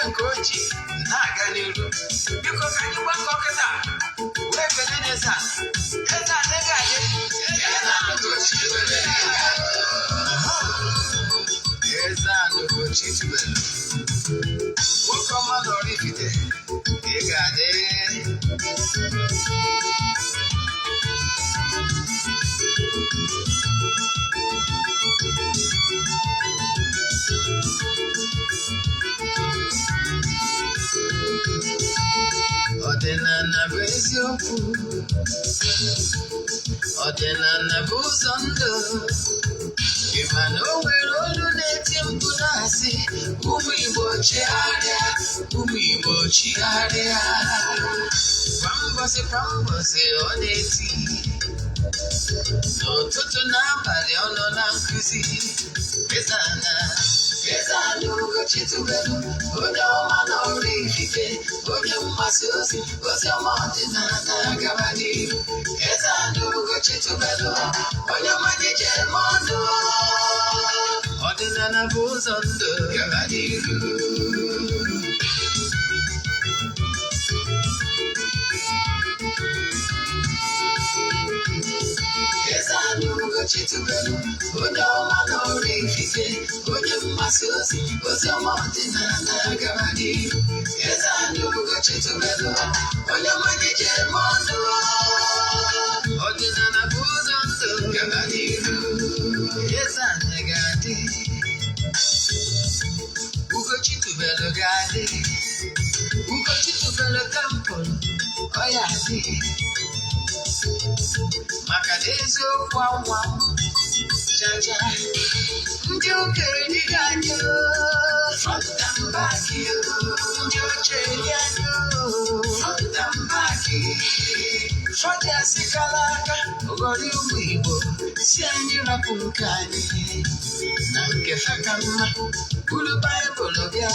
Nke o ji na-aga n'iru, biko ka anyị gbakọ kịta wee kelee n'eze a. Eze a ego anyị, eze a Ugochi. Eze a Ugochi tubelu, nwoke ọma na Oraifite, ị ga-adị. Ọdịnala bụ eziokwu, ọdịnala bụ ụzọ ndụ. Ị ma na o nwere olu na-eti mkpu na-asị, "Ụmụ Igbo, chigharịa, ụmụ Igbo, chigharịa." Kwa mbọsị kwa mbọsị ọ na-eti, n'ụtụtụ n'abalị ọ nọ na nkụzi. Eze-Ana, Eze-Ana Ugochi tubelu, onye ọma na Oraifite, onye mgbasa ozi ozi ọma ọdịnala, gaba n'ihu. Eze-Ana Ugochi tubelu, onye ọma na-eje eme ọnụ. Ọdịnala bụ ụzọ ndụ, gaba n'ihu. Eze-Ana Ugochi tubelu, onye ọma na Oraifite, onye mgbasa ozi ozi ọma ọdịnala, gaba n'ihu. Eze-Ana Ugochi tubelu, onye ọma na-eje eme ọnụ. Ọdịnala bụ ụzọ ndụ, gaba n'ihu. Eze-Ana ga-adị, Ugochi tubelu ga-adị, Ugochi tubelu temple ọ ya adị, maka na eziokwu anwa chacha. Ndị okenye dịga anyị front and back, ndị ochie dị anyị front and back. Fọdụ asị kara aka ghọrọ ụmụ Igbo si anyị rapụ nke anyị na nke fe ka mma. Buru Baịbụl bịa,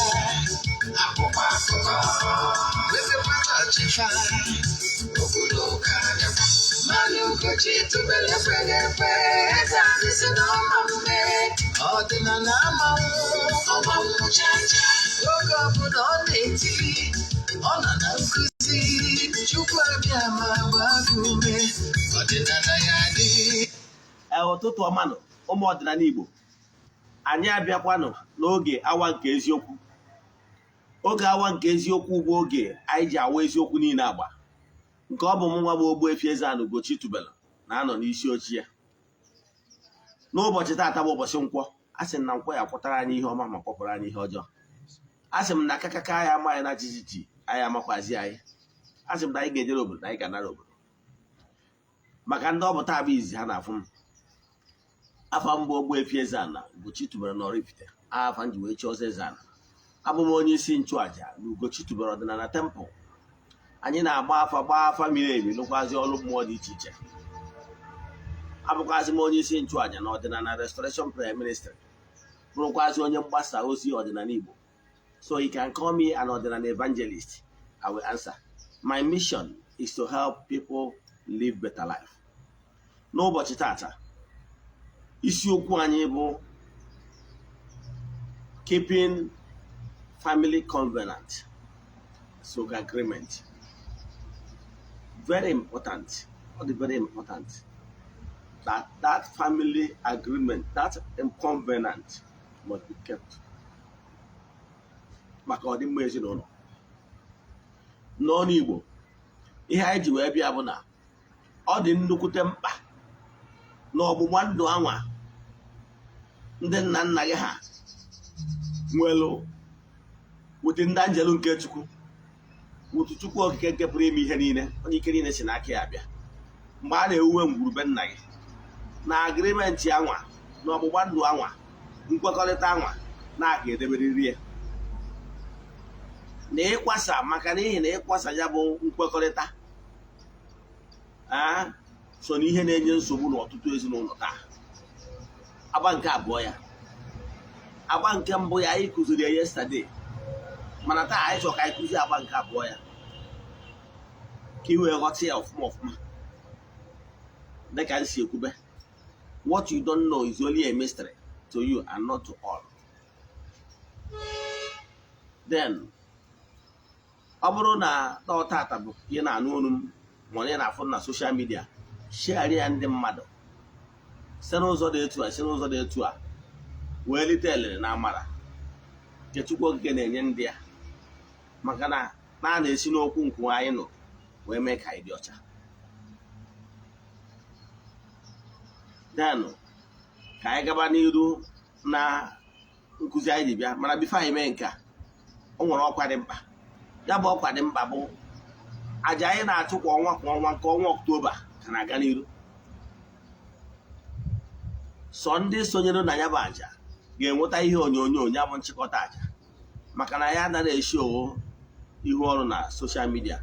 akwụkwọ akụkọ, mepekwa chọọchị fa, obodo ụka bịakwa. Mmanụ Ugochi tubelu ekweghị ekwe. Eze anyị si na ọma mme, ọdịnala amanwụ ọmanwụ chacha. Oge ọbụla ọ na-eti, ọ nọ na nkụzi. Chukwu abịa ma gbaa gị ume, ọdịnala ya dị. Ee, ụtụtụ ọmanụ, ụmụ ọdịnala Igbo. Anyị abịakwanụ n'oge awa nke eziokwu. Oge awa nke eziokwu bụ oge anyị ji awa eziokwu niile agba. Nke ọ bụ mụ nwa bụ Ogbuefi Eze-Ana Ugochi tubelu na-anọ n'isi oche ya. N'ụbọchị taata bụ ụbọchị Nkwọ. A sị m na Nkwọ ya kwụtara anyị ihe ọma ma kwọpụrụ anyị ihe ọjọọ. A sị m na akakaka anyị amaghị na jijiji anyị amakwazi anyị. A sị m na anyị ga-ejere obodo na anyị ga-anara obodo. Maka ndị ọ bụ taa bụ izi ha na-afụ m, afa mbụ Ogbuefi Eze-Ana Ugochi tubelu na Oraifite, afa m ji wee chi ọzọ Eze-Ana. Abụ m onye isi nchụaja na Ugochi tubelu ọdịnala temple. Anyị na-agba afa, gbaa afa miri emi, lụkwazi ọrụ mmụọ dị iche iche. Abụkwazị m onye isi nchụaja na Ọdịnala Restoration Prayer Ministry, bụrụkwazị onye mgbasa ozi ọdịnala Igbo. So you can call me an ọdịnala evangelist, I will answer. My mission is to help people live better life. N'ụbọchị tata, isiokwu anyị bụ keeping family covenant, so agreement. Very important, ọ dị very important that that family agreement, that covenant must be kept maka ọdịmma ezinụlọ. N'ọnụ Igbo, ihe anyị ji wee bịa bụ na ọ dị nnukwute mkpa na ọgbụgba ndụ anwa ndị nna nna gị ha nwelu wute ndị anjelu nke Chukwu, wutu Chukwu Okike nke pụrụ ime ihe niile, onye ike niile si n'aka ya bịa, mgbe a na-ewuwe ngwurube nna gị, na agreement anwa na ọgbụgba ndụ anwa, nkwekọrịta anwa na-aka edeberiri ya na ịkwasa, maka n'ihi na ịkwasa ya bụ nkwekọrịta a so n'ihe na-enye nsogbu n'ọtụtụ ezinụlọ taa. Agba nke abụọ ya, agba nke mbụ ya anyị kụziri ya yesterday, mana taa anyị chọrọ ka anyị kụzie agba nke abụọ ya ka ị wee ghọta ya ọfụma ọfụma. Dịka m si ekwube, what you don't know is only a mystery to you and not to all. Then Ọ bụrụ na tata bụ ị na-anụ olu m ma ọ na-afụ na social media, share ya ndị mmadụ site n'ụzọ dị etu a, site n'ụzọ dị etu a wee lite elere na amara nke Chukwu Okike na-enye ndị a, maka na a na-esi n'okwu nke anyị nụ wee mee ka anyị dị ọcha. Denụ ka anyị gaba n'iru na nkụzi anyị ji bịa. Mana before anyị mee nke a, o nwere ọkwa dị mkpa. Ya bụ ọkwa dị mkpa bụ aja anyị na-achụ kwa ọnwa kwa ọnwa. Nke ọnwa Ọktoba ka na-aga n'iru. Sọ ndị sonyere na ya bụ aja ga-enweta ihe onyonyo ya bụ nchịkọta aja, maka na ya anaghị esi owo ihu ọrụ na social media.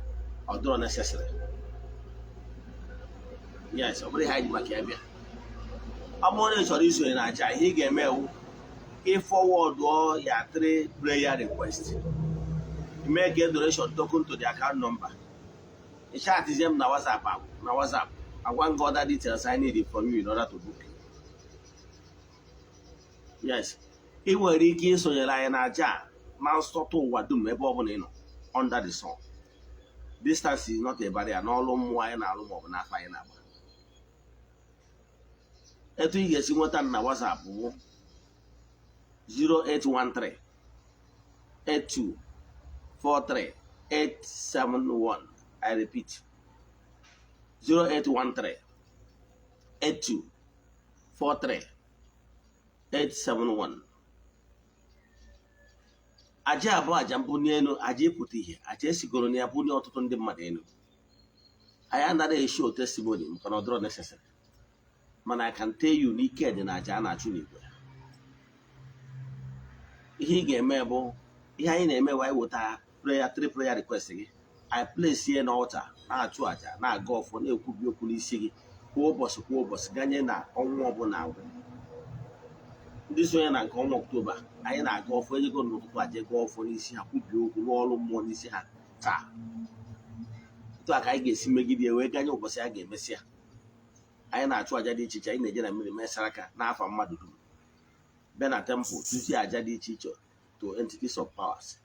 Ọ dịrọ necessary. Yes, ọ bụrụ ihe anyị ji maka ya bịa. Ọ bụrụ na ị chọrọ isonye na aja, ihe ị ga-eme ewu ịforwardụọ ya three prayer request, make a donation token to the account number, chatizie m na WhatsApp. Na WhatsApp, agwa gị other details I need from you in order to book. Yes, ị nwere ike isonyere anyị na aja a na nsọtụ ụwa dum, ebe ọ bụla ị nọ under the sun. Distance is not a barrier n'ọrụ mmụọ anyị na-alụ maọbụ n'afọ anyị na-agba. Etu ị ga-esi nweta m na WhatsApp bụ 0813 82 43 871. I repeat, 0813 82 43 871. Aja abụọ, aja mbunye elu, aja ịpụta ihe, aja esigoro na ya bunye ọtụtụ ndị mmadụ elu. Anyị anaghị eshow testimony maka na ọ dịrọ necessary, mana I can tell you n'ike dị na aja a na-achụ n'igwe. Ihe ị ga-eme bụ ihe anyị na-eme bụ anyị weta prayer, three prayer request gị, anyị place ya n'altar, na-achụ aja, na-aga ọfọ, na-ekwubi okwu n'isi gị kwa ụbọchị kwa ụbọchị ganye na ọnwa ọbụla agwụ. Ndị sonye na nke ọnwa Ọktoba, anyị na-aga ọfọ ejego n'ụtụtụ, aja ego ọfọ n'isi ha, kwubie okwu, rụọ ọrụ mmụọ n'isi ha taa. Otu a ka anyị ga-esi megide ya wee ganye ụbọchị a ga-emesị ya. Anyị na-achụ aja dị iche iche. Anyị na-eje na mmiri mee saraka n'afọ mmadụ dum, bịa na temple tụzie aja dị iche iche to entities of powers,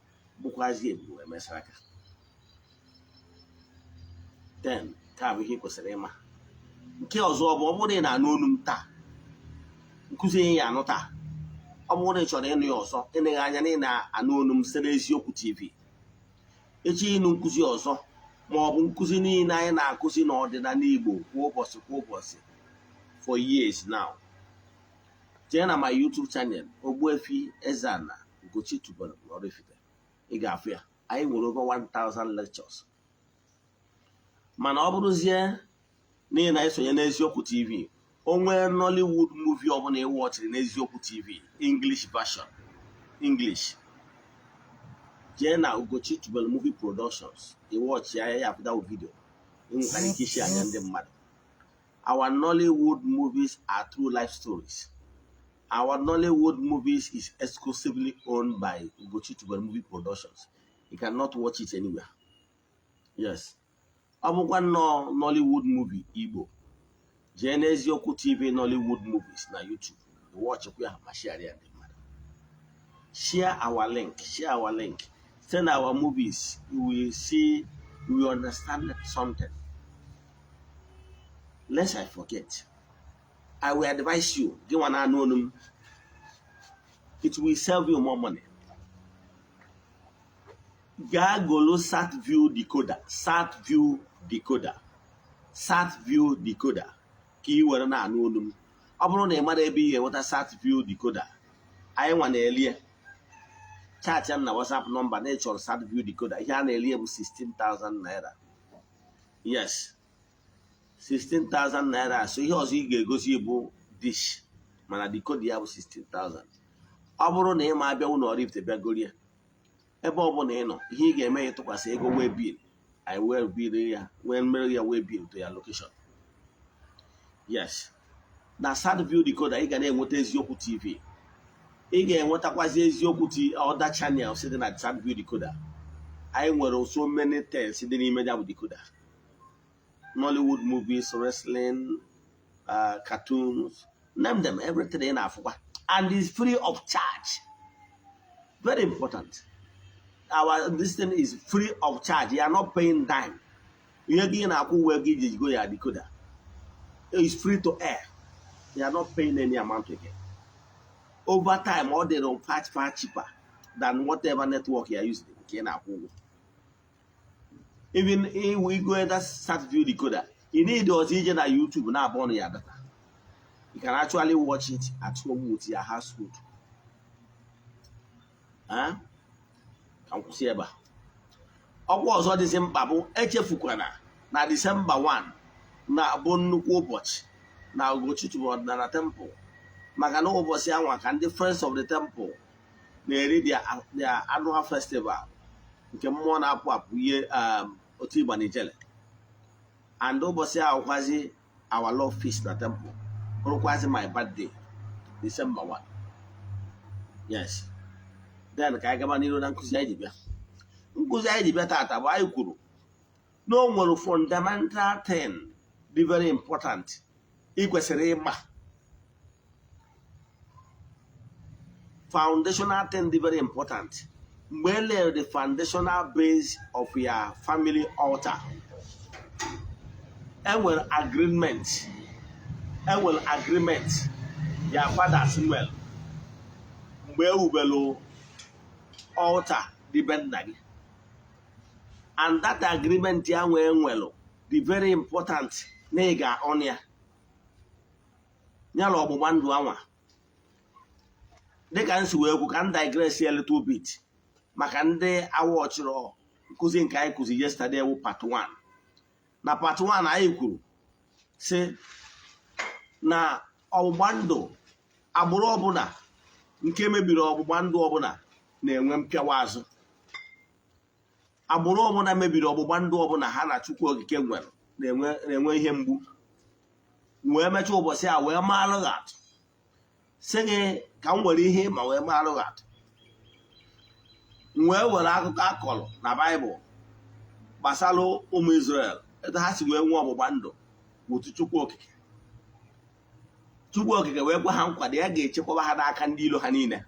bụkwazi ebu wee mee saraka. Then ka bụ ihe ị kwesịrị ịma. Nke ọzọ bụ, ọ bụrụ na ị na-anụ olu m taa, nkụzi ihe ya anụ taa, ọ bụrụ na ị chọrọ ịnụ ya ọzọ, eleghị anya na ị na-anụ olu m site n'Eziokwu TV, echi ịnụ nkụzi ọzọ ma ọ bụ nkụzi niile anyị na-akụzi n'ọdịnala Igbo kwa ụbọchị kwa ụbọchị for years now, jee na my YouTube channel, Ogbuefi Eze-Ana Ugochi tubelu n'Oraifite, ị ga-afụ ya. Anyị nwere over 1000 lectures. Mana ọ bụrụzie na ị na-esonye n'Eziokwu TV, o nwee Nollywood movie ọbụla ị watchịrị n'Eziokwu TV, English version, English, jee na Ugochi Tubelu Movie Productions, ịwatch ya, ya afụda video. Ị nwekwara ike isi anya ndị mmadụ. Our Nollywood movies are true life stories. Our Nollywood movies is exclusively owned by Ugochi Tubelu Movie Productions. You cannot watch it anywhere. Yes, ọ bụkwa nnọọ Nollywood movie Igbo, jee n'Eziokwu TV Nollywood movies na YouTube, watchkwa ya ma share ya ndị mmadụ. Share our link, share our link. Send our movies. You will see, you will understand something. Lest I forget, I will advise you, gị nwa na-anụ olu m, it will save you more money. Gaa golo SatView decoder, SatView decoder, SatView decoder, ka ị were na-anụ olu m. Ọ bụrụ na ị mara ebe ị ga-enweta SatView decoder, anyị nwa na-elie. Chat ya na WhatsApp number na ị chọrọ SatView decoder. Ihe a na-elie bụ 16,000 naira. Yes, 16,000 naira. So ihe ọzọ ị ga-egosi bụ dish, mana decoder ya bụ 16,000. Ọ bụrụ na ị ma abịa ụlọ Oraifite bịagorie, ebe ọ bụla ị nọ, ihe ị ga-eme ya tụkwasị ego wee bill anyị, wee bill ya, wee mere ya, wee bill to ya location. Yes, na SatView decoder, ị ga na-enweta Eziokwu TV. Ị ga-enwetakwazi Eziokwu TV other channels dị na SatView decoder. Anyị nwere so many things dị n'ime ya bụ decoder: Nollywood movies, wrestling, cartoons, name them, everything ị na-afụkwa, and is free of charge. Very important. Our this thing is free of charge. You are not paying dime. Ihe gị na-akwụ ụgwọ ego iji go ya decoder is free to air. You are not paying any amount again. Over time, ọ dịrị far, far cheaper than whatever network you are using nke ị na-akwụ ụgwọ. Even if we go that SatView decoder, you need ọzọ ije na YouTube na-abụ ọnụ ya data. You can actually watch it at home with your household. Ka m kwụsị ebe a. Ọkwa ọzọ dịzị mkpa bụ, echefukwana na Disemba 1 na-abụ nnukwu ụbọchị na Ugochi tubelu ọdịnala temple, maka na ụbọchị anwa ka ndị Friends of the Temple na-eri their annual festival nke mmụọ na-apụ apụ, ihe otu Igba na Ijele. And ụbọchị ahụ kwazi our love feast na temple, bụrụkwazi my birthday, December 1. Yes, then ka anyị gaba n'iru na nkụzi anyị ji bịa. Nkụzi anyị ji bịa taata bụ, anyị kwuru na o nwere fundamental thing dị very important ị kwesịrị ịma, foundational thing dị very important. Mgbe e lere the foundational base of your family altar, enwere agreement your fathers nwere mgbe ewubelu altar dị be nna gị, and that agreement ya nwee nwelu dị very important na ị ga-ọnụ ya ya na ọgbụgba ndụ anwa. Dịka m si wee kwu, ka m digress a little bit maka ndị awọchịrọ nkụzi nke anyị kụzi yesterday wụ part 1. Na part 1, anyị kwuru si na ọgbụgba ndụ agbụrụ ọbụla nke mebiri ọgbụgba ndụ ọbụla na-enwe mpịawa azụ. Agbụrụ ọbụla mebiri ọgbụgba ndụ ọbụla ha na Chukwu Okike nwere na-enwe ihe mgbu. Wee mechaa ụbọchị a wee maalụ gị atụ, sị gị ka m were ihe ma wee maalụ gị atụ. M wee were akụkọ akọrọ na Baịbụl gbasara ụmụ Izrel, etu ha si wee nwee ọgbụgba ndụ otu Chukwu Okike. Chukwu Okike wee gwa ha nkwado ya ga-echekwaba ha n'aka ndị ilo ha niile,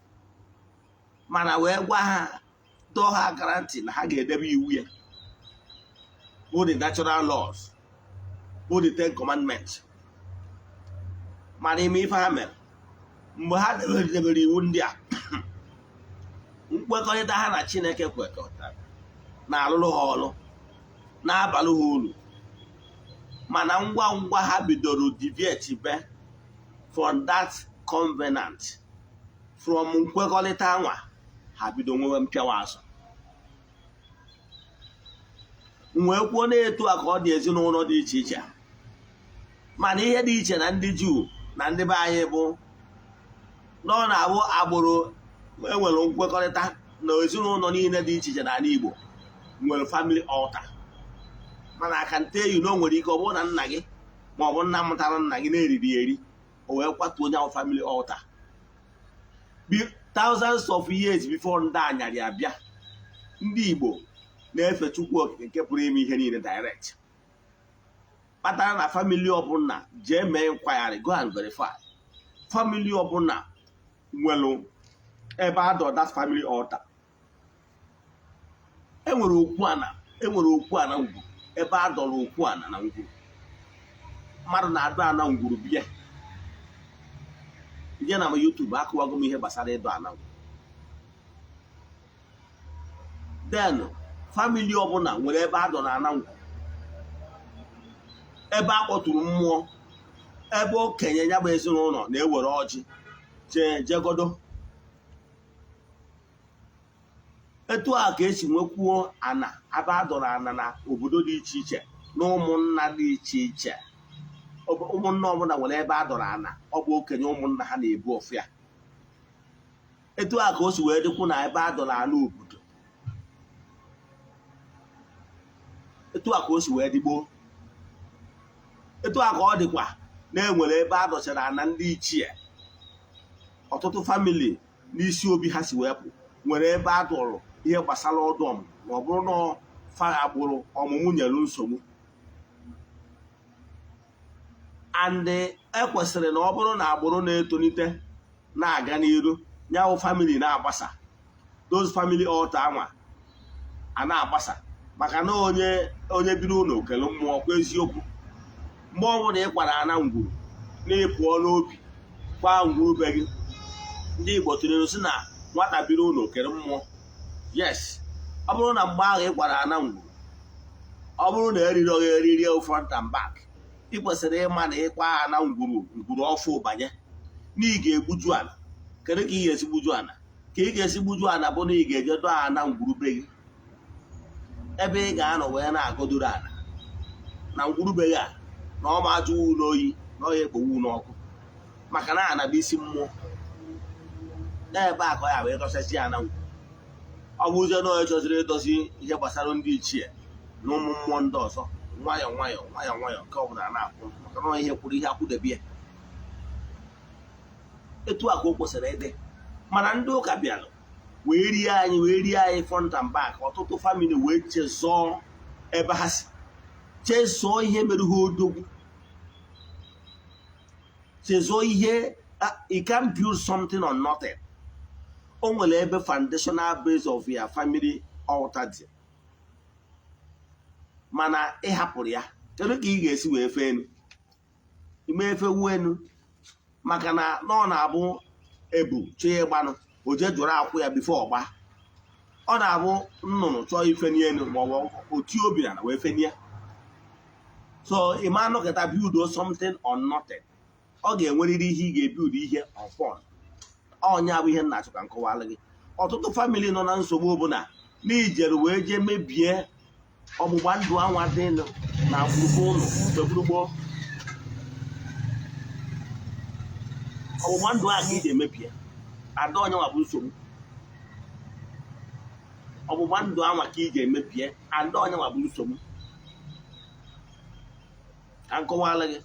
mana wee gwa ha, dọọ ha akara ntị na ha ga-edebe iwu ya bụ the natural laws, bụ the Ten Commandments. Mana ime ife ha mere mgbe ha debere iwu ndị a, nkwekọrịta ha na Chineke kwekọrịtara na-alụrụ ha ọrụ, na-abalụ ha uru. Mana ngwa ngwa ha bidoro deviate be from that covenant, from nkwekọrịta anwa, ha bido nwewe mpịawa azụ. Wee kwuo na-etu a ka ọ dị ezinụlọ dị iche iche. Mana ihe dị iche na ndị Juu na ndị be anyị bụ na ọ na-abụ agbụrụ enwere nkwekọrịta na ezinụlọ niile dị iche iche n'ala Igbo nwere family altar. Mana aka nte eyi na o nwere ike ọ bụrụ na nna gị ma ọ bụ nna mụtara nna gị na-eriri eri, o wee kwatuo onye ahụ family altar. Thousands of years before ndị anyarị abịa, ndị Igbo na-efe Chukwu Okike nke pụrụ ime ihe niile direct, kpatara na family ọbụla, jee mee inquiry, go and verify, family ọbụla nwere ebe adọ that family altar. Enwere okwu ana, enwere okwu ana ngwuru, ebe a dọrọ okwu ana na ngwuru. Mmadụ na-adọ ana ngwuru bịa ije na m YouTube, akụwago m ihe gbasara ịdọ ana ngwuru. Then family ọbụla nwere ebe a dọrọ ana ngwuru, ebe a kpọtụrụ mmụọ, ebe okenye ya bụ ezinụlọ na-ewere ọjị jee jegodo. Etu a ka esi nwekwuo ana ebe a dọrọ ana na obodo dị iche iche na ụmụnna dị iche iche. Ụmụnna ọbụla nwere ebe a dọrọ ana, ọ bụ okenye ụmụnna ha na-ebu ọfịa. Etu a ka o si wee dịkwu na ebe a dọrọ ana obodo. Etu a ka o si wee dịgbo. Etu a ka ọ dịkwa na enwere ebe a dọchara ana ndị ichie. Ọtụtụ family n'isi obi ha si wee pụ nwere ebe a dọrọ ihe gbasara ọdụ ọmụmụ, ma ọ bụrụ na fa agbụrụ ọmụmụ nyere nsogbu. And ekwesịrị na ọ bụrụ na agbụrụ na-etolite na-aga n'iru, nyawụ family na-agbasa, those family altar anwa A na-agbasa maka na onye onye biri ụlọ okele mmụọ kwa eziokwu. Mgbe ọbụla ị kwara ana ngwuru na ịpụọ n'obi kwa ngwuru be gị, ndị Igbo tụrụ si na nwata biri ụlọ okele mmụọ. Yes, ọ bụrụ na mgbe ahụ ị kwara ana ngwuru, ọ bụrụ na eriri gị eriri front and back, ị kwesịrị ịma na ịkwa ana ngwuru ngwuru ọfụ banye na ị ga-egbuju ala. Kedu ka ị ga-esi gbuju ala? Ka ị ga-esi gbuju ala bụ na ị ga-eje dọọ ana ngwuru be gị, ebe ị ga-anọ wee na-agọdoro ala na ngwuru be gị a, na ọ ma ajụwu n'oyi na ọ ya ekpowu n'ọkụ, maka na ana bụ isi mmụọ. N'ebe a ka ọ ya wee dọsasị ana ngwuru. Ọ bụzie na onye chọziri ịdozi ihe gbasara ndị ichie na ụmụ mmụọ ndị ọzọ, nwayọọ nwayọọ nwayọọ nwayọọ, nke ọbụla na-akwụ, maka na ihe kwuru ihe akwụdebe ya. Etu a ka o kwesịrị ịdị. Mana ndị ụka bịara wee rie anyị, wee rie anyị front and back. Ọtụtụ family wee chezọọ ebe ha si, chezọọ ihe mere ha odogwu, chezọọ ihe. You can build something on nothing. O nwere ebe foundational base of your family altar dị, mana ị hapụrụ ya. Kedu ka ị ga-esi wee fee enu ime efe wu enu? Maka na ọ na-abụ ebu chọọ ịgbanụ, o jee jụrụ akwụ ya before ọgba. Ọ na-abụ nnụnụ chọọ ifeni elu maọbụ otu obi na wee fenie. So ị ma anọkọta build something on nothing. Ọ ga-enwerịrị ihe ị ga-ebuild ihe upon. Ọnya bụ ihe nna achọ ka nkọwalụ gị. Ọtụtụ family nọ na nsogbu bụ na n'ijere wee jee mebie ọgbụgba ndụ anwa dị na gburugburu ụlọ mgbe gburugburu. Ọgbụgba ndụ a ka iji emebie ada onyenwa bụ nsogbu. Ọgbụgba ndụ anwa ka iji emebie ada onyenwa bụ nsogbu. Ka nkọwalụ gị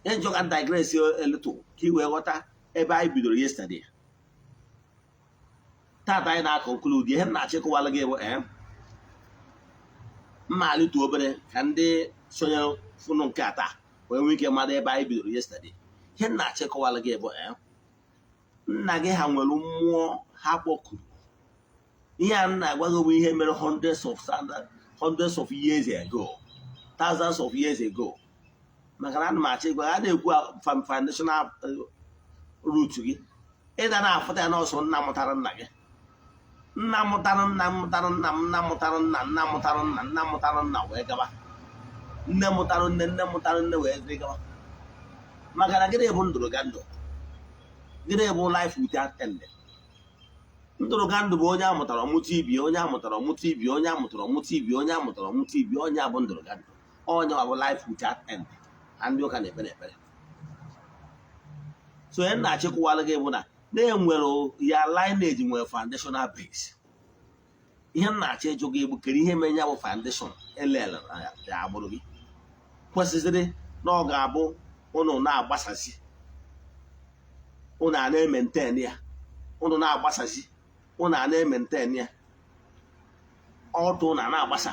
ihe njọ, ka digress a little ka ị wee ghọta ebe anyị bidoro yesterday. Tata anyị na-aconclude. Ihe m na-achọ ịkọwalụ gị bụ mma alịtụ obere ka ndị sonyere fụnụ nke a taa wee nwee ike mara ebe anyị bidoro yesterday. Ihe m na-achọ ịkọwalụ gị bụ nna gị ha nwere mmụọ ha kpọkuru. Ihe a m na-agwa gị bụ ihe mere hundreds of years ago, thousands of years ago, maka na ana m achọ ịgwa ha na-ekwu foundational root gị. Ịda na-afụta ya n'ọsọ nna mụtara nna gị, nna mụtara nna mụtara nna m, nna mụtara nna, nna mụtara nna, nna mụtara nna, wee gaba, nne mụtara nne, nne mụtara nne, wee dịrị gaba. Maka na gịnị bụ ndụrụga ndụ? Gịnị bụ life without end? Ndụrụga ndụ bụ onye amụtara ọmụta ibi, onye amụtara ọmụta ibi, onye amụtara ọmụta ibi, onye amụtara ọmụta ibi. Onye abụ ndụrụga ndụ, onye bụ life without end. Ha ndị ụka na-ekpere ekpere. So onye na-achịkwawalụ gị bụ na na-enwere ya lineage, nwere foundational base. Ihe m na-achọ ịjụ gị bụ, kedu ihe mere ya bụ foundation elele ya agbụrụ gị kwesịrị na ọ ga-abụ ụnụ na-agbasasị, ụnụ a na-emaintain ya, ụnụ na-agbasasị, ụnụ a na-emaintain ya, ọtụ na na-agbasa,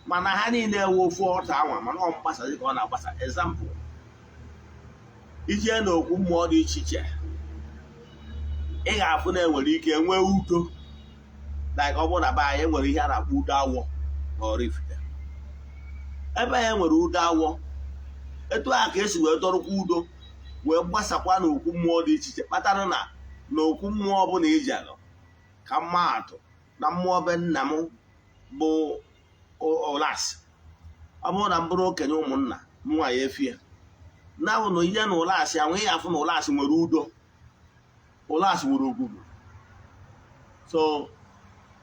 mana ha niile ewe ofu ọtụ anwa, mana ọ mgbasazi ka ọ na-agbasa? Example, ijee n'okwu mmụọ dị iche iche, ị ga-afụ na enwere ike nwee udo. Like ọ bụrụ na be anyị enwere ihe a na-akpọ udo awọ na Oraifite. Ebe anyị nwere udo awọ, etu a ka esi wee dọrọkwa udo wee gbasakwa n'okwu mmụọ dị iche iche, kpatara na n'okwu mmụọ ọbụla iji alụ ka mma atụ na mmụọ be nna m bụ ụlas. Ọ bụrụ na m bụrụ okenye ụmụnna m nwaanyị efie na bụ na ije na ụlasị ahụ, ị afụ na ụlasị nwere udo, ụlasị nwere ogwugwu. So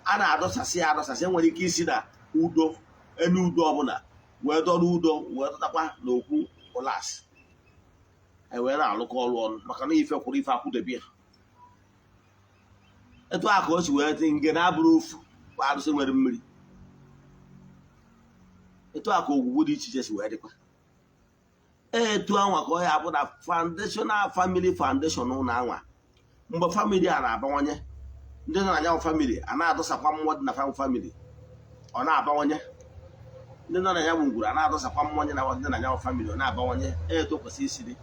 a na-adọsasị ya adọsasị. Enwere ike isi na udo enu udo ọbụla wee dọrọ udo wee dọtakwa n'okwu ụlasị, e wee na-alụkọ ọrụ ọnụ, maka na ife kwuru ife akwụdebe ya. Etu a ka o si wee dị nge na-abụrụ ofu bụ arụsị nwere mmiri. Etu a ka ogwugwu dị iche iche si wee dịkwa. Etu anwa ka ọ ya bụ na foundational family foundation ụlọ anwa, mgbe family a na-abawanye, ndị nọ na ya family a na-adọsakwa mmụọ dị na family, ọ na-abawanye. Ndị nọ na ya bụ ngwuru a na-adọsakwa mmụọ dị na ndị na ya family, ọ na-abawanye. Etu kwesịrị isi dị,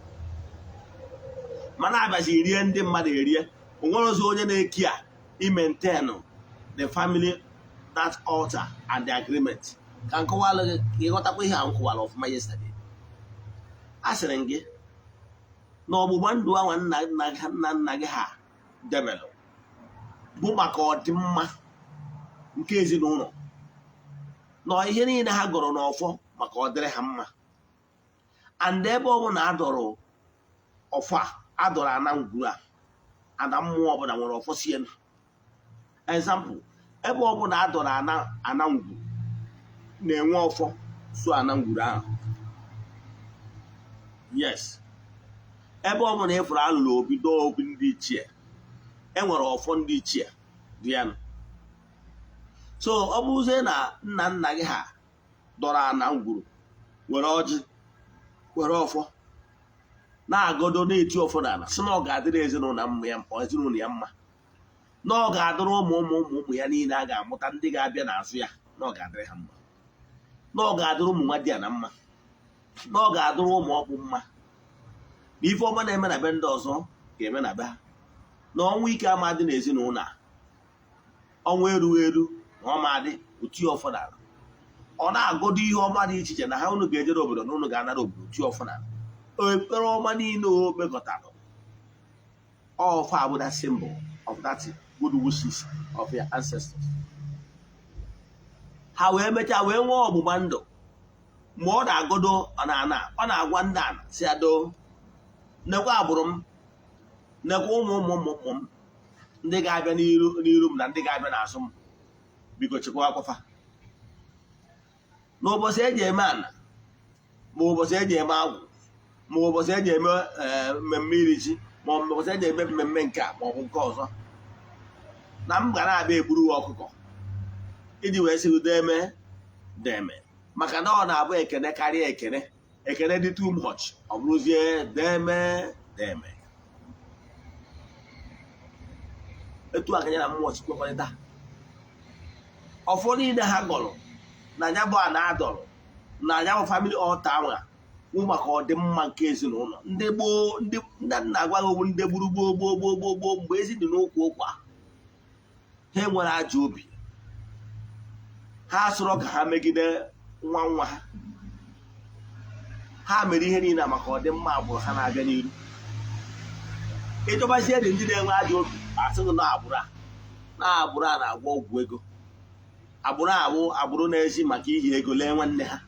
mana abịazi rie ndị mmadụ erie, o nwere ozi onye na-eki a imaintain the family. that altar and the agreement. Ka nkọwalụ gị ka ịghọtakwa ihe a m kọwara ọfụma yesterday. A sịrị m gị na ọgbụgba ndụ anwa nna nna nna nna gị ha debelụ bụ maka ọdịmma nke ezinụlọ, na ihe niile ha gọrọ n'ọfọ maka ọ dịrị ha mma. And ebe ọ bụla a dọrọ ọfọ a, adọrọ ana ngwuru a, ana mmụọ ọbụla nwere ọfọ sie. Example, ebe ọbụla a dọrọ ana, ana ngwuru na-enwe ọfọ so ana ngwuru ahụ. Yes, ebe ọbụla ịfụrụ alụrụ obi, dọọ obi ndị ichie, enwere ọfọ ndị ichie dị ya. So ọ bụrụzie na nna nna gị ha dọrọ ana ngwuru, were ọjị, were ọfọ, na-agọdo, na-eti ọfọ n'ala, sị na ọ ga-adịrị ezinụlọ mma ya, ezinụlọ ya mma, na ọ ga-adịrị ụmụ ụmụ ụmụ ụmụ ya niile a ga-amụta, ndị ga-abịa n'azụ ya, na ọ ga-adịrị ha mma, na ọ ga-adịrị ụmụ nwa di ya na mma, na ọ ga-adịrị ụmụ ọkpụ mma, na ife ọma na-eme na be ndị ọzọ ga-eme na be ha, na ọnwụ ike ama dị n'ezinụlọ a, ọnwụ erughị eru na ọma adị otu ọfọ n'ala. Ọ na-agọdo ihe ọma dị iche iche na ha, unu ga-ejere obodo na unu ga-anara obodo, otu ọfọ n'ala. Ekpere ọma niile o kpekọtara ọfọ abụ that symbol of that good wishes of your ancestors. Ha wee mechaa wee nwee ọgbụgba ndụ. Mgbe ọ na-agọdo na ana, ọ na-agwa ndị ana si ado, nekwa agbụrụ m, nekwa ụmụ ụmụ ụmụ ụmụ m ndị ga-abịa n'iru n'iru m na ndị ga-abịa n'azụ m, biko chekwa akwafa. N'ụbọchị eji eme ana, ma ụbọchị eji eme agwụ, ma ụbọchị eji eme mmemme iri ji, ma ọ bụ ụbọchị eji eme mmemme nke a ma ọ bụ nke ọzọ, na m ga na-abịa egburu ọkụkọ iji wee sị deme deme, maka na ọ na-abụ ekene karịa ekene, ekene dị too much, ọ bụrụzie deme deme. Etu a ka ya na mmụọ si kwekọrịta. Ọfọ niile ha gọrọ na ya bụ ana adọrọ na ya bụ family altar ahụ wụ maka ọdịmma nke ezinụlọ. Ndị gboo, ndị nna agwaghị okwu, ndị gburu gboo gboo gboo gboo gboo, mgbe ezi dị n'ụkwụ ụkwa, ha enwere ajọ obi, ha sọrọ ka ha megide nwa nwa ha. Ha mere ihe niile maka ọdịmma agbụrụ ha na-abịa n'iru. Ịchọbazie dị ndị na-enwe ajọ obi, asịghị na agbụrụ a, na agbụrụ a na-agwọ ọgwụ ego, agbụrụ awụ agbụrụ na-eji maka ihi ego lee nwanne ha,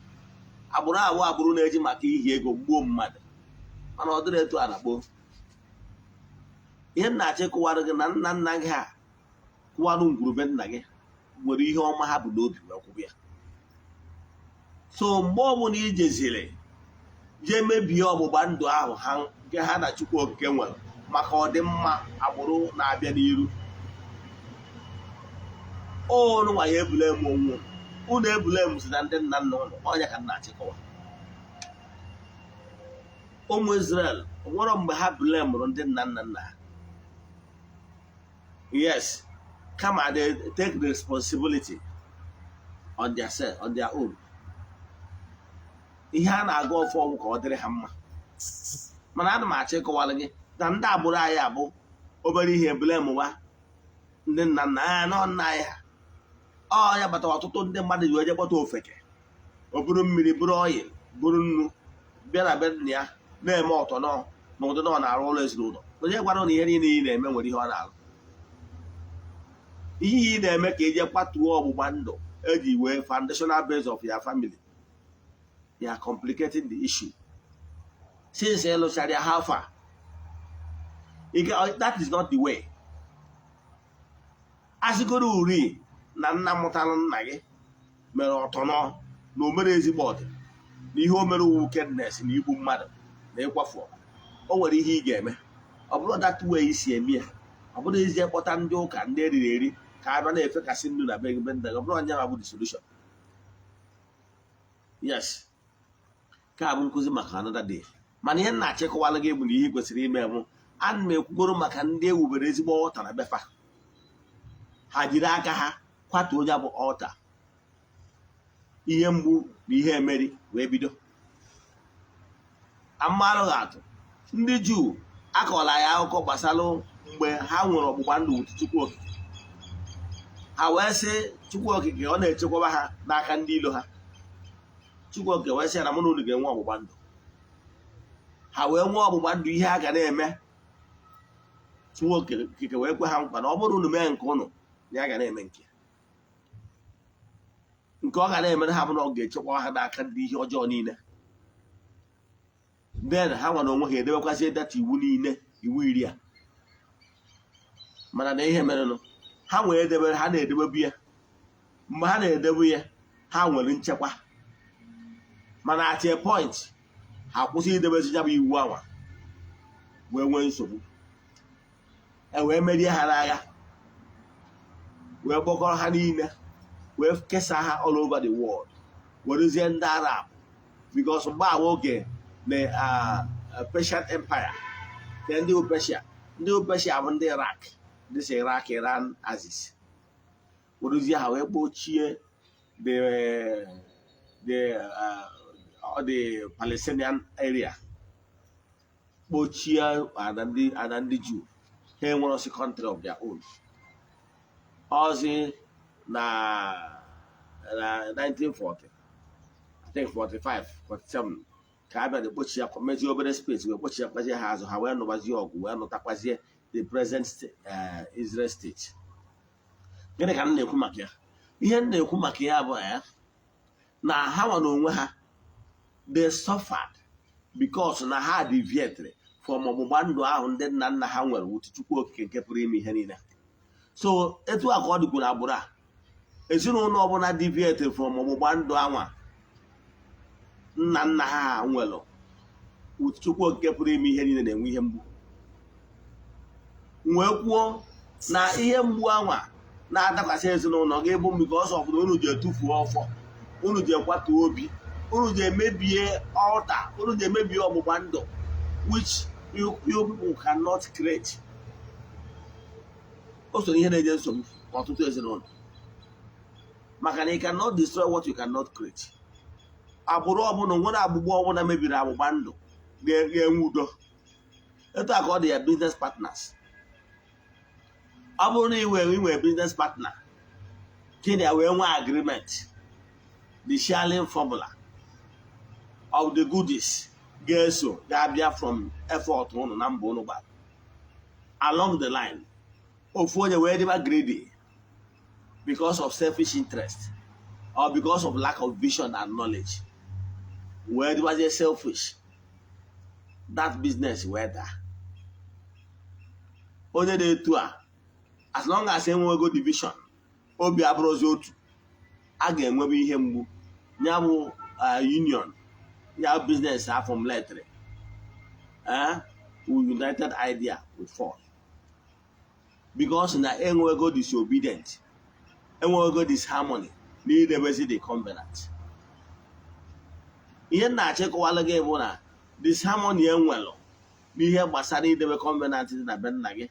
agbụrụ awụ agbụrụ na-eji maka ihi ego gbuo mmadụ. Mana ọ dịrị etu a na gboo. Ihe nna achọ ịkụwarụ gị na nna nna gị ha kụwarụ ngwurube nna gị nwere ihe ọma ha bụ n'obi wee kwụbụ ya. So mgbe ọbụla ijeziri jee mebie ọgbụgba ndụ ahụ ha nke ha na Chukwu Okike nwere maka ọdịmma agbụrụ na-abịa n'iru, ụnụ nwa ya ebule m onwe unu, ebule m si na ndị nna nna ụnụ ọnya ka nna achịkọwa. Ụmụ Israel nwere mgbe ha blemụrụ ndị nna nna nna ha? Yes, kama they take the responsibility on their self, on their own. Ihe a na-aga ọfọ ọgwụ ka ọ dịrị ha mma. Mana ana m achọ ịkọwara gị na ndị agbụrụ anyị abụ obere ihe blame wa ndị nna nna ya nọ nna anyị ha. Ọ ya batara ọtụtụ ndị mmadụ ji wee je kpọta ofeke, o buru mmiri, buru oil, buru nnu, bịa na be nna ya na-eme ọtọ nọ na ụdị na ọ na-arụ ụlọ ezinụlọ. Onye gwara na ihe niile ị na-eme nwere ihe ọ na-arụ? Ihe ị na-eme ka eje kwatuo ọgbụgba ndụ eji wee foundational base of your family. You are complicating the issue. Since ịlụchara ya, how far? That is not the way. Asịgoro uri na nna mụtara nna gị mere ọtọnọ na o mere ezigbo ọdị na ihe o mere wickedness na igbu mmadụ na ịkwafu ọbara, o nwere ihe ị ga-eme. Ọ bụrụ that way isi eme ya, ọ bụrụ ezie kpọta ndị ụka, ndị eriri eri, ka a bịa na-efekasị nnu na be gị, be nna gị, ọ bụrụ onye ma bụ the solution. Yes, ka bụ nkụzi maka another day. Mana ihe m na-achịkọwala gị bụ na ihe ị kwesịrị ime bụ, ana m ekwugoro maka ndị ewubere ezigbo altar na befa, ha jiri aka ha kwatuo onye bụ altar, ihe mgbu na ihe emeri wee bido. Amalụghị atụ, ndị Juu akọla ya akụkọ gbasara mgbe ha nwere ọgbụgba ndụ with Chukwu Okike. Ha wee sị Chukwu Okike ọ na-echekwaba ha n'aka ndị ilo ha. Chukwu Okike wee sị ya na mụ na unu ga-enwe ọgbụgba ndụ. Ha wee nwee ọgbụgba ndụ, ihe a ga na-eme. Chukwu Okike wee kwe ha nkwa na ọ bụrụ unu mee nke unu, na ya ga na-eme nke nke ọ ga na-emere ha, bụ na ọ ga-echekwa ha n'aka ndị ihe ọjọọ niile. Then ha nwere onwe ha edebekwazie data iwu niile, iwu 10 a. Mana na ihe merenụ, ha nwee edebere, ha na-edebebu ya. Mgbe ha na-edebu ya, ha nwere nchekwa. Mana at a point, ha kwụsị idebezi ya bụ iwu anwa, wee nwee nsogbu. E wee merie ha n'agha, wee kpọkọrọ ha niile, wee kesaa ha all over the world, werezie ndị Arab, because mgbe awa oge na Persian Empire, nke ndị Persia, ndị Persia bụ ndị Iraq, ndị si Iraq, Iran axis, werezie ha wee kpochie the Palestinian area, kpochie ana ndị Jew. Ha enwere country of their own. Ọzi na 1940, I think 45, 47, ka a bịara kpochi ya, mezie obere space, wee kpochi ya, kwazie ha azụ. Ha wee nụbazie ọgụ, wee nụtakwazie the present Israel state. Gịnị ka m na-ekwu maka ya? Ihe m na-ekwu maka ya bụ ya na ha nwa n'onwe ha, they suffered because na ha deviated from ọgbụgba ndụ ahụ ndị nna nna ha nwere with Chukwu Okike nke pụrụ ime ihe niile. So etu a ka ọ dịkwuru agbụrụ a, ezinụlọ ọbụla deviated from ọgbụgba ndụ anwa nna nna ha nwere with Chukwu Okike pụrụ ime ihe niile na-enwe ihe mgbu. Wee kwuo na ihe mgbu anwa na-adakwasị ezinụlọ gị bụ because of na unu ji etufuo ọfọ, unu ji ekwatu obi, unu ji emebie altar, unu ji emebie ọgbụgba ndụ which you people cannot create. O so ihe na-enye nsogbu n'ọtụtụ ezinụlọ, maka na you cannot destroy what you cannot create. Agbụrụ ọbụla nwere agbụgbọ ọbụla mebiri agbụgba ndụ ga-enwe udo. Etu a ka ọ dị ya business partners. Ọ bụrụ na ị nwere inwe business partner, gịnị ya wee nwee agreement, the sharing formula of the goodies ga-eso ga-abịa from effort ụnụ na mbọ ụnụ gbara. Along the line, ofu onye wee dịba greedy because of selfish interest or because of lack of vision and knowledge, wee dịbazie selfish, that business wee daa. Onye na-etu a, as long as enwego division, obi abụrụzi otu, a ga-enwebe ihe mgbu. Ya bụ union ya, business afọmletịrị united idea will fall because na enwego disobedient, enwego disharmony n'idebezi the covenant. Ihe m na-achịkọwalụ gị bụ na disharmony enwelụ n'ihe gbasara idebe covenant dị na be nna gị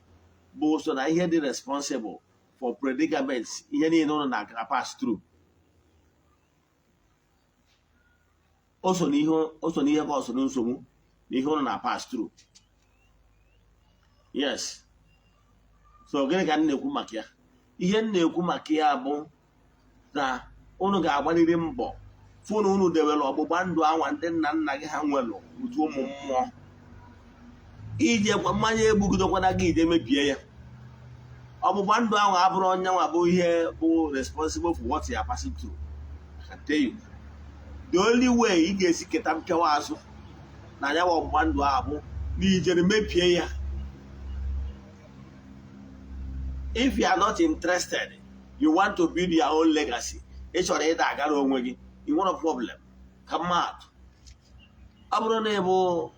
bụ so na ihe dị responsible for predicaments, ihe niile ụnụ na pass through. O so n'ihe ka ọsọ nsogbu na ihe ụnụ na pass through. Yes, so gịnị ka m na-ekwu maka ya? Ihe m na-ekwu maka ya bụ na unu ga-agbalịrị mbọ fụ na unu debere ọgbụgba ndụ anwa ndị nna nna gị ha nwere ụdị ụmụ mmụọ. Ije mmanya egbugidokwana gị ije mebie ya. Ọgbụgba ndụ ahụ abụrụ onye nwa bụ ihe bụ responsible for what you are passing through. I can tell you, the only way ị ga-esi keta mpịawa azụ na ya bụ ọgbụgba ndụ ahụ bụ na ijere mebie ya. If you are not interested, you want to build your own legacy, ị chọrọ ịda agara onwe gị, ị nwere problem. Ka mmadụ ọ bụrụ na ị bụ,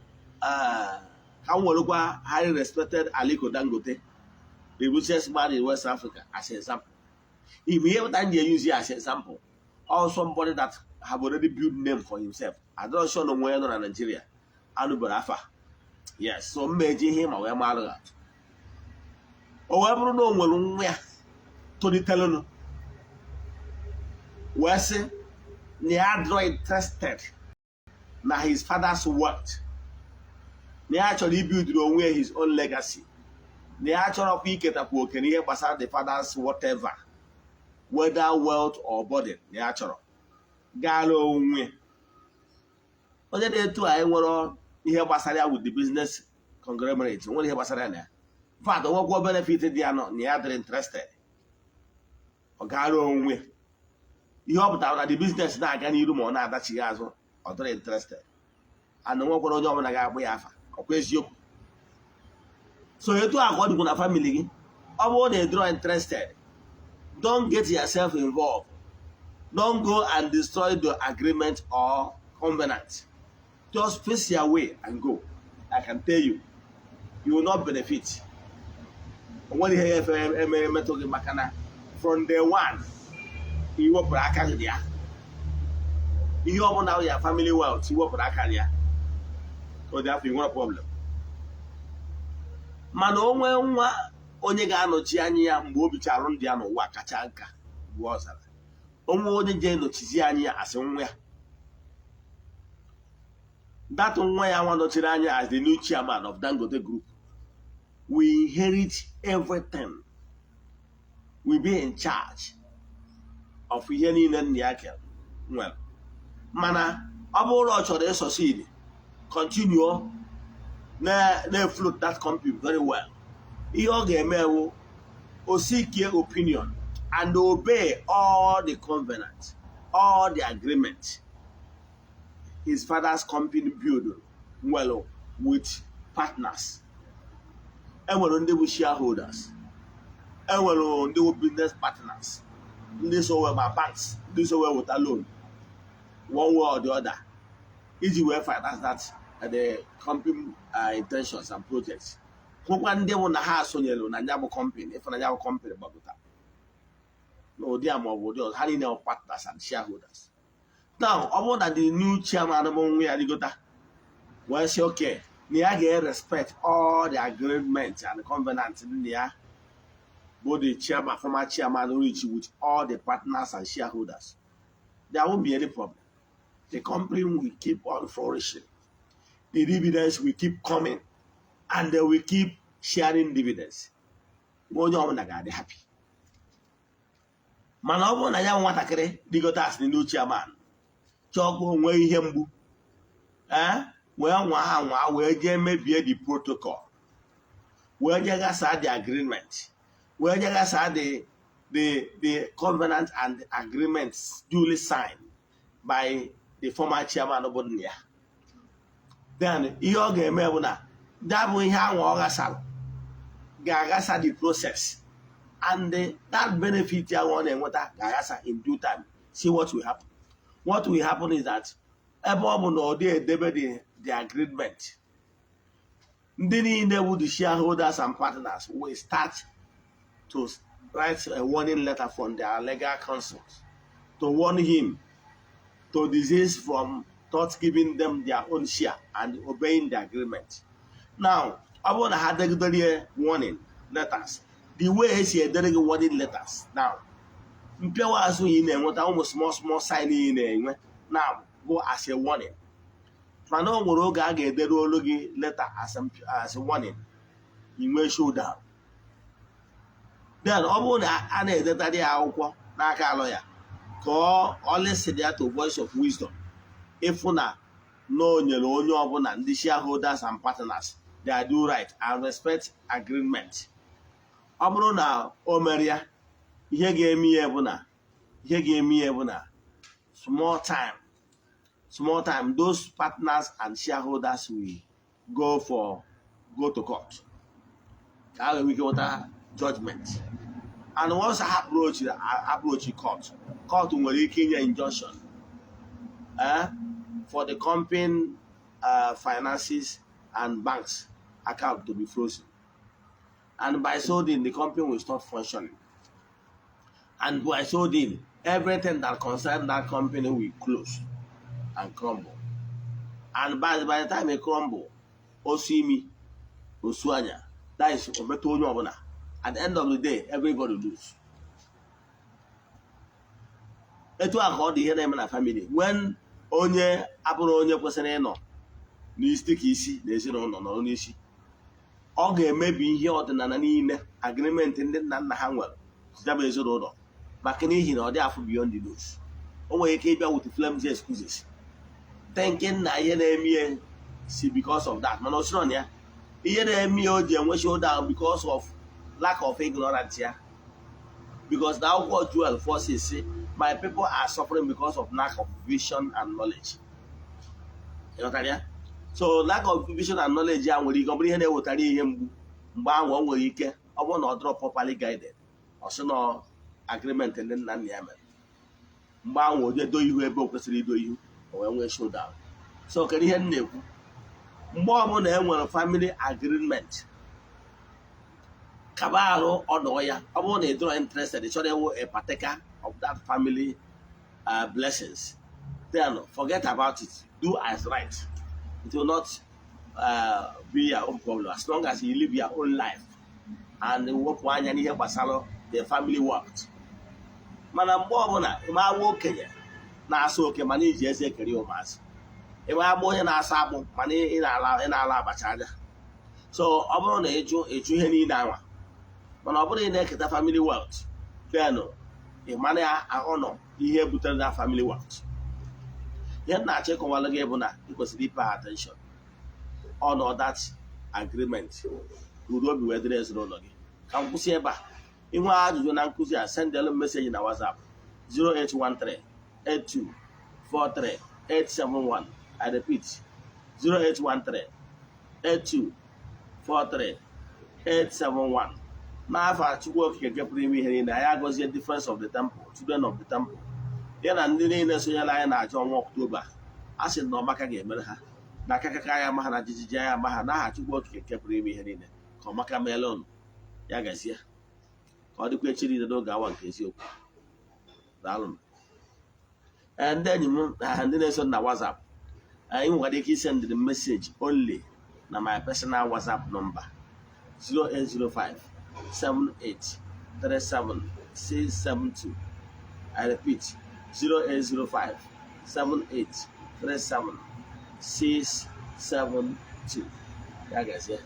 ka m werekwa highly respected Aliko Dangote, the richest man in West Africa, as example. If ihe pụta m ji use ya as example, or somebody that have already built name for himself, adọrọ sure na onwe ya nọ na Nigeria anụbara afa. Yes, so m eji ihe ma wee marụ atụ. O wee bụrụ na o nwere nwa ya tolitelụnụ wee sị na ya adịrọ interested na his father's wealth, na ya chọrọ ibuildiri onwe ya his own legacy, na ya chọrọkwa iketakwa oke n'ihe gbasara the father's whatever. whether wealth or burden na ya chọrọ gaara onwe. Onye dị etu a enwere ihe gbasara ya with the business conglomerate, nwere ihe gbasara ya na ya. In fact, onwekwa benefit dị ya nọ na ya dịrị interested, ọ gaara onwe. Ihe ọ pụtara na the business na-aga n'iru ma ọ na-adachighị azụ, ọ dịrị interested, and nwekwara onye ọbụla ga-akpụ ya afa. Ọkwa eziokwu? So etu a ka ọ dịkwa na family gị. Ọ bụrụ na ị dịrọ interested, don't get yourself involved. Don't go and destroy the agreement or covenant. Just face your way and go. I can tell you, you will not benefit. O nwere ihe ya efe eme emetụ gị, maka na from day one i wepụrụ aka gị dị ya. Ihe ọbụla ya family wealth, i wepụrụ aka gị ya, ọ dị afọ, nwere problem. Mana o nwee nwa onye ga-anọchi anya ya mgbe o bichara ndụ ya n'ụwa kacha nka, mgbe ọ zara onwe onye je nọchizi anya ya, asị nwa ya, that nwa ya nwa nọchiri anya as the new chairman of Dangote Group will inherit everything, will be in charge of ihe niile nna ya kere nwere. Mana ọ bụrụ na ọ chọrọ ịsucceed, continue na-float that company very well, ihe ọ ga-eme wụ o seek opinion and obey all the covenant, all the agreement his father's company build well with partners. Enwere ndị bụ shareholders, enwere ndị bụ business partners, ndị so wee ma banks, ndị so wee weta loan one way or the other iji wee finance that the company intentions and projects. Hụkwa ndị bụ na ha sonyere na ya bụ company, ịfụ na ya bụ company gbagota n'ụdị a ma ọ bụ ụdị ọzọ, ha niile bụ partners and shareholders. Now, ọ bụrụ na the new chairman bụ nwa ya rigota wee sị okay, na ya ga-respect all the agreement and the covenant nna ya bụ the chairman, former chairman, reach with all the partners and shareholders, there won't be any problem. The company will keep on flourishing, the dividends will keep coming, and they will keep sharing dividends. Onye ọbụla ga-adị happy. Mana ọ bụrụ na ya bụ nwatakịrị rigote as the new chairman chọọ ka o nwee ihe mgbu, ee, wee nwa anwa wee jee mebie the protocol, wee jee ghasaa the agreement, wee jee ghasaa the covenant and agreements duly signed by the former chairman bụ nna ya, then ihe ọ ga-eme bụ na ya bụ ihe ahụ ọ ghasara ga-aghasa the process, and that benefit ahụ ọ na-enweta ga-aghasa in due time. See what will happen. What will happen is that ebe ọ bụ na ọ dị edebe the agreement, ndị niile bụ the shareholders and partners will start to write a warning letter from their legal counsels to warn him to desist from not giving them their own share and obeying the agreement. Now, ọ bụrụ na ha degidere warning letters, the way esi edere gị warning letters now, mpịawa azụ ị na-enweta, ụmụ small small sign ị na-enwe now bụ as a warning. Mana o nwere oge a ga-edere olu gị letter as a warning, ị nwee showdown. Then ọ bụrụ na a na-edetara ya akwụkwọ n'aka alụ ya ka ọ listen ya to voice of wisdom, ịfụ na na o nyere onye ọbụla, ndị shareholders and partners, their due right and respect agreement. Ọ bụrụ na o mere ya, ihe ga-eme ya bụ na small time, small time, those partners and shareholders will go to court ka a nwee ike nweta judgment. And once ha approach court, court nwere ike inye injunction for the company finances and banks account to be frozen, and by so doing, the company will stop functioning, and by so doing, everything that concerns that company will close and crumble. And by the time it crumble, osu imi osu anya, that is, ometụ onye ọbụla. At the end of the day, everybody lose. Etu a ka ọ dị ihe na-eme na family. When onye abụrụ onye kwesịrị ịnọ n'isi dịka isi na ezinụlọ nọrọ n'isi, ọ ga-emebi ihe ọdịnala niile, agreement ndị nna nna ha nwere ya bụ ezinụlọ. Maka n'ihi na ọ dị afụ beyond the nose. O nwere ike ịbịa with flimsy excuses, thinking na ihe na-eme ihe si because of that, mana o siro na ya. Ihe na-eme ihe o ji enwe showdown because of lack of ignorance ya, because na akwụkwọ Joel 4 say, "My people are suffering because of lack of vision and knowledge." Ịghọtara ya? So lack of vision and knowledge ya nwere ike ọ bụrụ ihe na-ewetara ihe mgbu. Mgbe ahụ o nwere ike ọ bụrụ na ọ dịrọ properly guided, ọ sị na agreement ndị nna nna ya mere. Mgbe ahụ o jee do ihu ebe o kwesịrị ido ihu, o wee nwee showdown. So kedu ihe m na-ekwu? Mgbe ọbụla e nwere family agreement, kaba arụ ọnọ ya. Ọ bụrụ na ị dịrọ interested, ị chọrọ ịwụ a partaker of that family blessings, then forget about it. Do as right. It will not be your own problem as long as you live your own life and wepụ anya n'ihe gbasara the family wealth. Mana mgbe ọbụla ịma agba okenye na-asa oke mana iji eze ekeri ụmụazị, ịma agba onye na-asa akpụ mana ị na-ala abacha anya. So ọ bụrụ na ịjụ ịjụ ihe niile anwa, mana ọ bụrụ ị na-eketa family wealth, then ị mara ya ọnọ ihe butere na family wealth. Ihe m na-achọ ịkọwalụ gị bụ na ị kwesịrị pay attention on that agreement ka udo obi wee dịrị ezinụlọ gị. Ka m kwụsị ebe a. Inwe ajụjụ na nkụzi a, sendelu m message na WhatsApp 0813 8243 871. I repeat, 0813 8243 871. N'afọ Chukwu Okike nke pụrụ ime ihe niile, anyị agọzie difference of the temple, children of the temple, ya na ndị niile sonyere anyị na-achọ ọnwa Ọktoba. A sị na ọmaka ga-emere ha na akakaka ya ama ha na jijiji ya ama ha. N'aha Chukwu Okike nke pụrụ ime ihe niile, ka ọmaka meela ụnụ. Ya gazie, ka ọ dịkwa echi niile n'oge awa nke eziokwu. Daalụ. Ee, ndị enyi m na ndị na-eso na WhatsApp, anyị nwekwara ike isend the message only na my personal WhatsApp number, 0805 78 37 672. I repeat, 0805 78 37 672. Ya gazie.